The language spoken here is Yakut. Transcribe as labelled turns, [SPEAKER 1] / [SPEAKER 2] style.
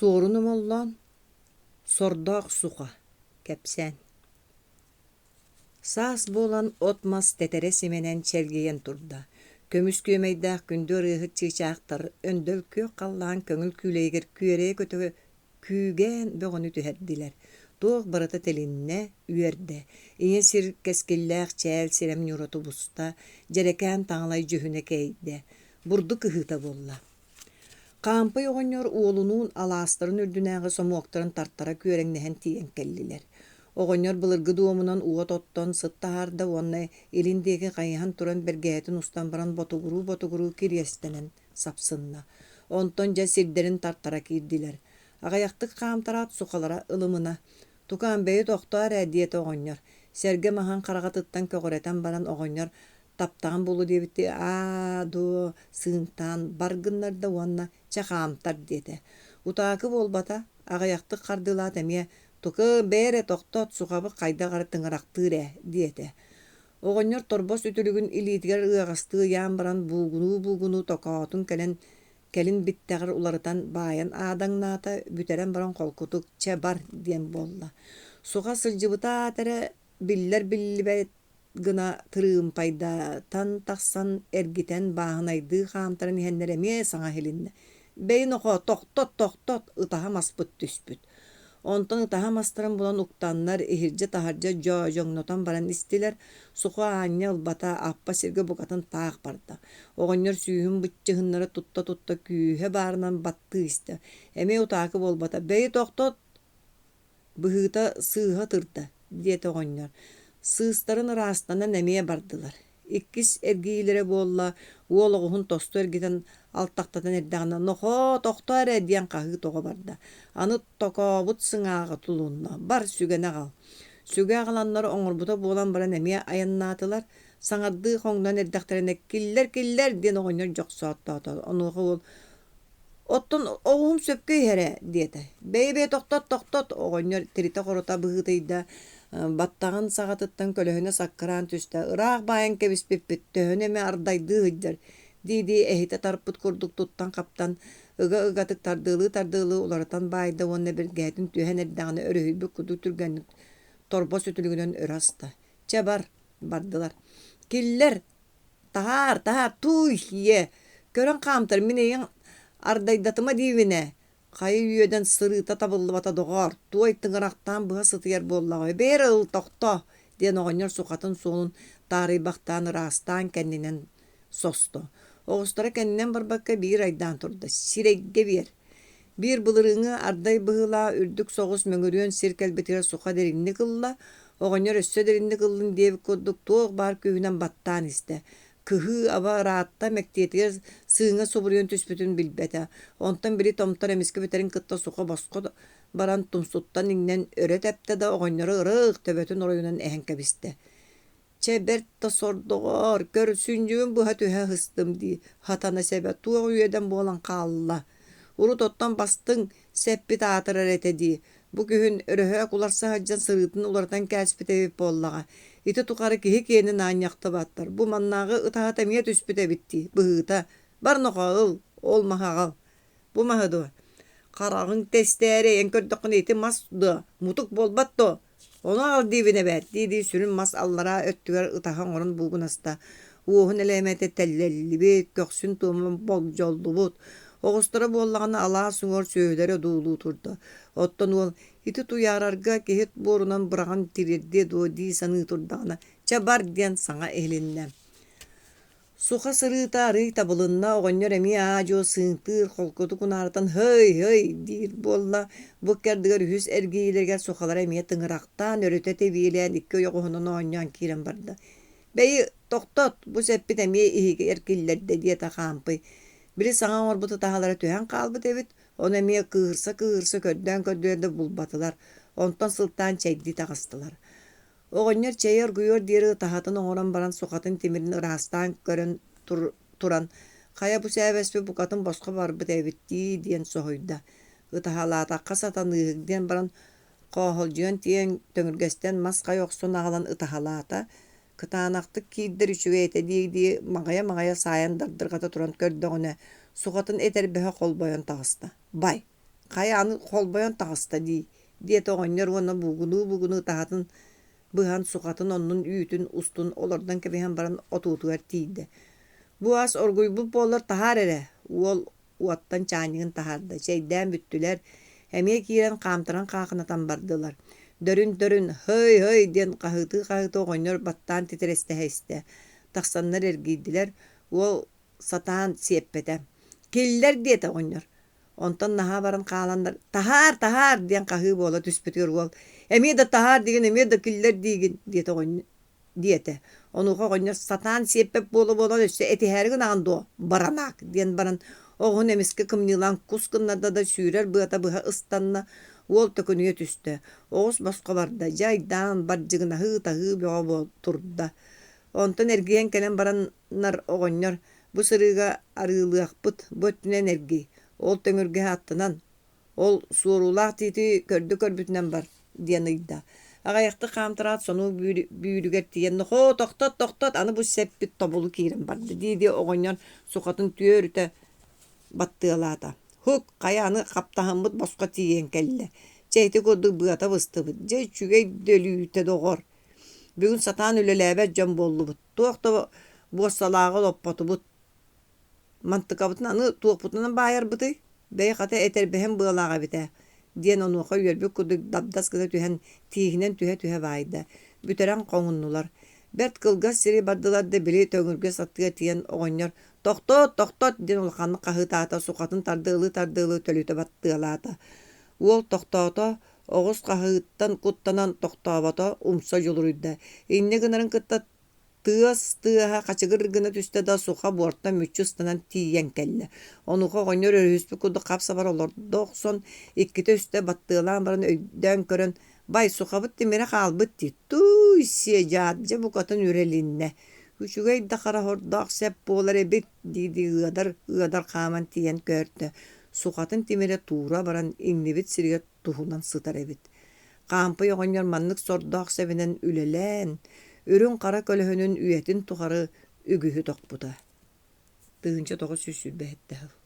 [SPEAKER 1] Суорун Омоллоон Сордоох суха кэпсээн Саас буолан от-мас тэтэрэ симэнэн чэлгийэн турда. Көмүс күөмэйдээх күндү ырыаһыт чыычаахтар өндөл күөх халлаан көҥүл күүлэйигэр күөрэйэ көтө күүгээн бөҕөнү түһэрдилэр. Туох барыта тилиннэ, үөрдэ. Ийэ сир кэскиллээх чээл сирэм ньуура тубуста, дьэрэкээн таҥалай дьүһүнэ кэйдэ. Бурдук ыһыыта буолла. Хаампый оҕонньор уолунуун алаастарын үрдүнээҕи сомуоктарын тартара күөрэҥнэһэн тиийэн кэллилэр. Оҕонньор былыргы дуомунан уот оттон сыт таһаарда уонна илин диэки хайыһан туран бэргэһэтин устан баран ботугуруу-ботугуруу кириэстэнэн сапсынна. Онтон дьэ сирдэрин тартара киирдилэр. Аҕыйахтык хаамтараат сухалара ылымына. «Тукаам, бэйи тохтоо эрэ» диэтэ оҕонньор. Сэргэ маһын хараҕатыттан көҕүрэтэн баран оҕонньор таптаҕын буолуо диэбиттии аа дуо сыыҥтаан бар гыннарда уонна чэ хаамтар диэтэ. Утаакы буолбата, аҕыйахтык хардыылаат эмиэ «Тукы, бээ эрэ тохтот, сухабыт хайдах эрэ тыҥырахтыыр ээ» диэтэ. Оҕонньор торбос үтүлүгүн илиитигэр ыаҕастыы ыйаан баран буугунуу-буугунуу токоотун кэлэн кэлин биттэҕэр уларытан баайан аадаҥнаата, бүтэрэн баран холкутук «Чэ бар» диэн буолла. Суха сылдьыбыта аата эрэ биллэр-биллибэт гына тырыымпайдатан тахсан эргитэн бааһынайдыы хаамтаран иһэннэр эмиэ саҥа иһилиннэ: «Бэйи нохоо, тохтот, тохтот, ытаһа маспыт түспүт». Онтон ытаһа мастарын булан уктаннар, иһирдьэ-таһырдьа дьоодьоҥнотон баран истилэр, сухо аанньа ылбата, аппа сиргэ букатын таах барда. Оҕонньор сүүһүн быччыһыннара тутта-тутта күүһэ баарынан баттыы истэ. Эмиэ утаакы буолбата: «Бэйи тохтот, Быһыыта сыыһа ытырда, диэтэ оҕонньор. Сыыстарын ыраастанан эмиэ бардылар. Иккис эргийиилэрэ буолла, уол оҕуһун тосту эргитэн алтахтатан эрдэҕинэ, «Нохоо, тохтоо эрэ!» диэн хаһыы тоҕо барда. Аны токообут сыҥааҕа тулунна, «Бар, сүгэни аҕал!» Сүгэ аҕаланнар оҥорбута буолан баран эмиэ айаннаатылар. Саҥардыы хоҥнон эрдэхтэринэ, «Киллэр, киллэр!» диэн оҕонньор дьохсооттоото. Онуоха уол «Оттон оҕуһум сөпкө иһэр ээ» диэтэ. «Бэйи-бэйи тохтот, тохтот!» оҕонньор тиритэ-хорута быһыытыйда, баттаҕын саҕатыттан көлөһүнэ саккыраан түстэ: «Ыраах баайан кэбиспиппит, төһөнү эмэ ардайдыы сылдьар» дии-дии эһитэ тарпыт курдук туттан-хаптан, ыга-ыгатык тардыалыы-тардыалыы уларытан баайда уонна бэргэһэтин түһэн эрдэҕинэ өрүһүйбүт курдук түргэнник торбос үтүлүгүнэн өрө аста. «Чэ бар» бардылар. «Киллэр, Таһаар, таһаар, тууй, ийээ, көрөн хаамтар, мин эйиҥ ардайдатыма диибин ээ, хайа үөдэн сырыыта табыллыбата доҕоор, туой тыҥырахтаан быһа сытыйар буоллаҕа, бээр ыл, тохтоо, диэн оҕонньор сухатын суолун таарыйбахтаан ыраастаан кэннинэн состо. Оҕустара кэннинэн барбакка биир айдаан турда, сирэйгэ биэр. Биир былырыыҥҥы ардай быһыылаах үрдүк соҕус мөҥүрүөн сир кэлбитигэр суха дириҥник ылла, оҕонньор өссө дириҥник ыллын диэбит курдук туох баар күүһүнэн баттаан истэ. Кыһыы-аба ыраатта, мэктиэтигэр сыыҥа субуруйан түспүтүн билбэтэ. Онтон били томтор эмискэ бүтэрин кытта суха босхо баран тумсуттан иҥнэн өрө тэптэ да оҕонньору ырыых төбөтүн оройунан эһэн кэбистэ. Чэ, бэрт да сордоҕоор, көр, сүнньүбүн быһа түһэ сыстым дии, хатана сэбэ туох үөдэн буолан хаалла. Урут оттон бастыҥ сэппит аатырар этэ дии. Бу күһүн өрөһөөк уларса сылдьан сырыытын уларытан кээспит эбит буоллаҕа. Ити тухары киһи киэнин аанньахтыбаттар. Бу маннааҕы ытаһата эмиэ түспүт эбит дии, быһыыта. Бар нохоо ыл, ол маһы аҕал. Бу маһы дуо? Хараҕыҥ тэстээри эн көрдөххүнэ ити мас дуо? Мутук буолбат дуо? Ону аҕал диибин эбээт дии-дии сүрүн мас аллараа өттүгэр ытаһа оҥорон буугунаста. Уоһун элээмэтэ тэллэллибит, көхсүн туома болдьоллубут. Оҕустара буоллаҕына алаас уҥуор сүөһүлэрэ одуулуу турда. Оттон уол ити туйаарарга киһи буорунан быраҕан тириэрдиэ дуо дии саныы турдаҕына, чэ бар диэн саҥа иһилиннэ. Суха сырыыта арыый табылынна, оҕонньор эмиэ аа-дьуо сыыҥтыыр, холкутук унаарытан «һый, һый» диир буолла. Бу ыккардыгар үһүс эргийиилэригэр сухалара эмиэ тыҥырахтаан, өрүтэ тэбиэлээн икки ойоҕоһунан оонньоон киирэн барда. «Бэйи, тохтот, бу сэппит эмиэ иһигэр киллэрдэ» диэтэ Хаампый. Били саҥа оҥорбут ытаһалара түһэн хаалбыт эбит, ону эмиэ кыыһырса-кыыһырса көрдөөн көрдүлэр да булбатылар. Онтон сылтаан чэйдии таҕыстылар. Оҕонньор чэйэ оргуйуор диэри ытаһатын оҥорон баран сухатын тимирин ыраастаан көрөн туран «Хайа бу сээбэспит букатын босхо барбыт эбит дии» диэн соһуйда. Ытаһалаатахха сатаныыһык диэн баран хооһолдьуйан тиийэн төҥүргэстэн мас хайа охсон аҕалан ытаһалаата. Кытаанахтык киирдэр үчүгэй этэ дии-дии маҕайа-маҕайа саайан дардырҕата туран көрдөҕүнэ, сухатын этэрбэһэ холбойон таҕыста. «Бай! Хайа аны холбойон таҕыста дии, диэтэ оҕонньор уонна буугунуу-буугунуу таһатын быһан сухатын оннун үүтүн устун олордон кэбиһэн баран отуутугар тиийдэ. Бу ас оргуйбут буоллар таһаар эрэ, уол уоттан чаанньыгын таһаарда, чэйдээн бүттүлэр, эмиэ киирэн хаамтаран хаахынатан бардылар. Дөрүн-дөрүн «һый-һый» диэн хаһыытыы-хаһыытыы оҕонньор баттаан титирэстэһэ истэ. Тахсаннар эргийдилэр, уол сатаан сиэппэтэ. «Киллэр» диэтэ оҕонньор. Онтон наһаа баран хааланнар «Таһаар, таһаар!» диэн хаһыы буола түспүтүгэр уол «Эмиэ да таһаар диигин, эмиэ да киллэр диигин» диэтэ оҕонньор диэтэ. Онуоха оҕонньор сатаан сиэппэт буола-буола өссө этиһээри гынаҕын дуо, баранаак диэн баран оҕуһун эмискэ кымньыылаан кус гыннарда да сүүрэр быата быһа ыстанна, уол төкүнүйэ түстэ. Оҕус босхо барда, дьэ айдаан, бардьыгынаһыы-таһыы бөҕө турда. Онтон эргийэн кэлэн бараннар оҕонньор бу сырыыга арыылыахпыт, бу өттүнэн эргий, ол төҥүргэһи аттынан, Ол суоруулаах тиити көрдө-көрбүтүнэн бар диэн ыйда. Аҕыйахтык хаамтараат сонуок бүүрүгэр тиийэн «Нохоо, тохтот, тохтот, аны бу сэппит тобулу киирэн барда» дии-дии оҕонньор сухатын түөрүтэ баттыалаата. Һук, хайа аны хаптаһыммыт босхо тиийэн кэллэ. Чэ ити курдук быата быстыбыт. Дьэ үчүгэй да өлүүтэ доҕор. Бүгүн сатаан үлэлээбэт дьон буоллубут. Туох да буоссалааҕы олоппотубут. Мантыкабытын аны туохпутунан баайарбытый, бэйи хата этэрбэһим быалаах эбит ээ диэн онуоха үөрбүт курдук дабдас гына түһэн тииһинэн түһэ-түһэ баайда, бүтэрэн хоҥуннулар. Бэрт кылгас сири бардылар да били төҥүргэс аттыгар тиийэн оҕонньор «Тохтот, тохтот!» диэн улаханнык хаһыытаата, сухатын тардыалыы-тардыалыы төлүтэ баттыалаата. Уол тохтоото, оҕус хаһыыттан куттанан тохтообото, умса дьулуруйда. Инньэ гынарын кытта Тыас тыаһа хачыгыр гына түстэ да, суха буортан мүччү ыстанан тиийэн кэллэ. Онуоха оҕонньор өрүһүспүт курдук хап-сабар олордо охсон, иккитэ-үстэ баттыалаан баран өйдөөн көрөн, «Бай, сухабыт тимирэ хаалбыт дии, тууй-сиэ дьаат, дьэ букатын үрэлиннэ, үчүгэй да хара сордоох сэп буолар эбит» дии-дии ыадар-ыадар хааман тиийэн көөртө, сухатын тимирэ туура баран иҥнибит сиригэр туһунан сытар эбит. Хаампый оҕонньор маннык сордоох сэбинэн үлэлээн, үрүҥ-хара көлөһүнүн үйэтин тухары үгүһү тохпута. 1927 сыл.